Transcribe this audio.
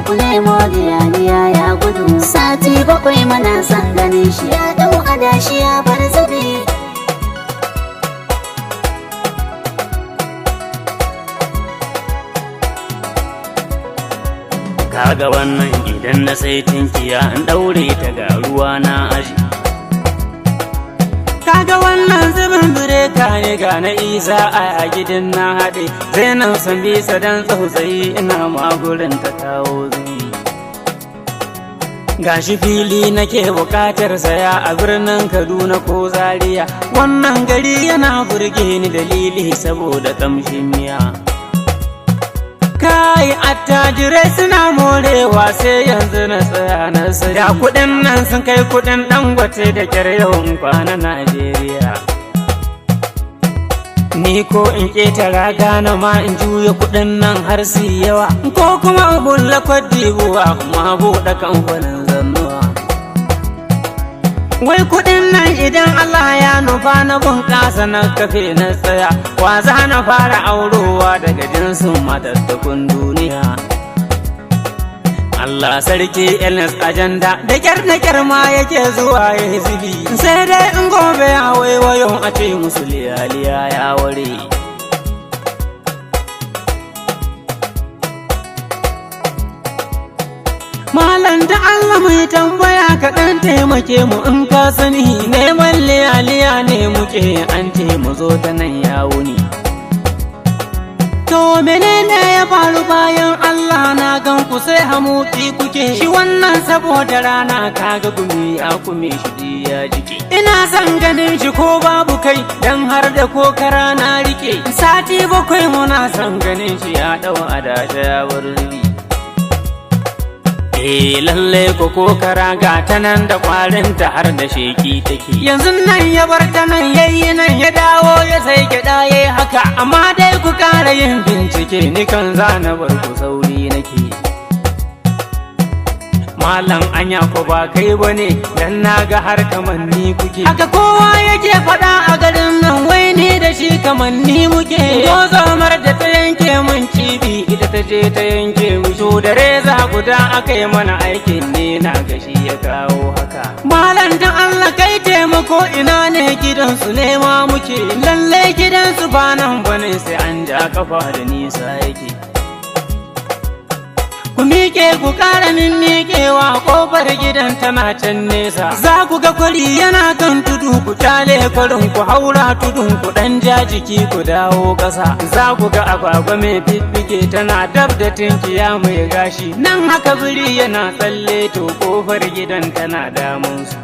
Ku nemo liyaliya ya gudu. Sati 7 muna son ganin shi ya dau adashi ya bar zubi. Kaga wannan idan na sai tinkiya in daure ta ga ruwa na aji. Kaga wannan zubin bireka ne ga na Isa a gidan na haɗe. Zainab san bisa dan tsautsayi ina magurin ta kawo zubi. Gashi fili nake bukatar saya a birnin Kaduna ko Zaria. Wannan gari yana burge ni dalili saboda kamshin miya. Kai, attajirai suna morewa, sai yanzu na tsaya na saya. Kuɗin nan sun kai kuɗin Dangote, da kyar yawan kwana Najeriya. Ni ko in ƙetara gana ma in juya kuɗin nan har su yawa, ko kuma in bulla Kwadibuwa ma buɗe kamfanin zannuwa. Wai kuɗin nan idan Allah ya nufa na bunƙasa na kafe na tsaya, wa za na fara aurowa daga jinsin matattakun duniya? Allah sarki, Elnes Agenda da kyar na kyar ma yake zuwa ya zubi. Sai dai in gobe ya waiwayo a ce musu liyaliya ya ware. Malam, da Allah mai tambaya, kaɗan taimake mu in ka sani. Neman liyaliya ne muke, an ce mu zo ta nan ya wuni. To menene ya faru bayan Allah na gan ku sai hamuti kuke shi wannan saboda rana, kaga gumi ya kume shi ya jike. Ina son ganin shi ko babu kai, dan har da kokara na rike. Sati 7 muna son ganin shi ya dau adashe ya bar zubi. Eh lalle ko kokara ga ta nan da kwarinta har da sheki take. Yanzu nan ya bar ta nan yayi nan ya dawo ya sai gyaɗa yayi haka. Amma dai ku ƙara yin bincike, ni kan zana bar ku, sauri nake. Malam, anya ko ba kai bane? Dan naga har kamanni kuke. Haka kowa yake faɗa a garin nan, wai ni da shi kamanni muke. Gozomar da ta yanke mun cibi ita ta je ta yanke mu. To da reza guda aka yi mana aikin ne, na gashi ya kawo haka. Malam, dan Allah kai taimako, ina ne gidansu ne ma muke? Lalle gidansu ba nan bane, sai an ja kafa da nisa yake. Ku miƙe, ku ƙara min miƙewa, ƙofar gidan tana can nesa. Za ku ga kwari yana kan tudu, ku kyale kwarin, ku haura tudun, ku ɗan ja jiki ku dawo ƙasa. Za ku ga agwagwa mai fiffike tana dab da tinkiya mai gashi. Nan haka biri yana tsalle, to ƙofar gidan tana damunsu.